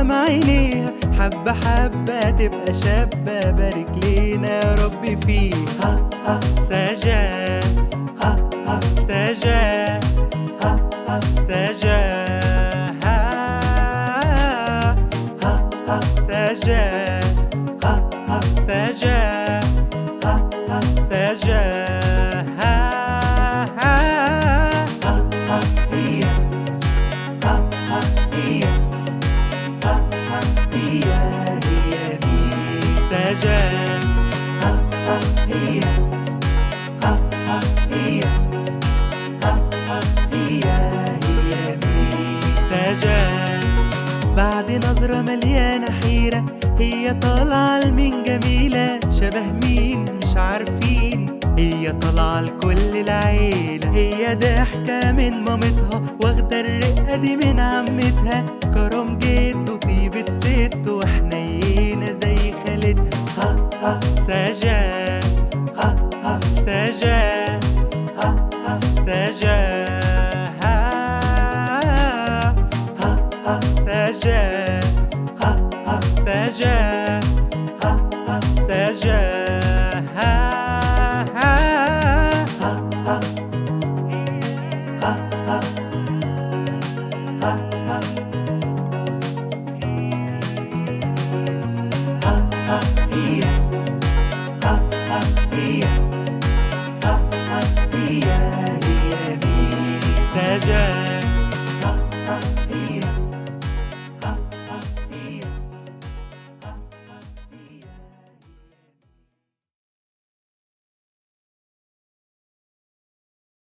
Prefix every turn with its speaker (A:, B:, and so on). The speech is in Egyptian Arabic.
A: قدام عينيها، حبة حبة تبقى شابة، بارك لينا يا ربي فيها. ها سجا، ها ها سجا، ها ها سجا، ها ها سجا، ها ها سجا، ها ها سجا، ها ها ها هي، ها ها هي، ها ها هي، هي مين؟ سجا، ها ها هي، ها ها هي، ها ها هي، هي مين؟ سجا. بعد نظرة مليانة حيرة، هي طالعة لمين جميلة، شبه مين مش عارفين، هي طالعة لكل العيلة، هي ضحكة من مامتها، واخدة الرقة دي من عمتها، كرم جد وطيبة ست، وحنينة زي خالتها. ها ها سجا، ها ها سجا، ها ها سجا، ها ها سجا، ها ها سجا، ها ها سجا، ها ها ها ها ها ها ها ها هي، ها ها هي، ها ها هي، هي مين؟ سجا.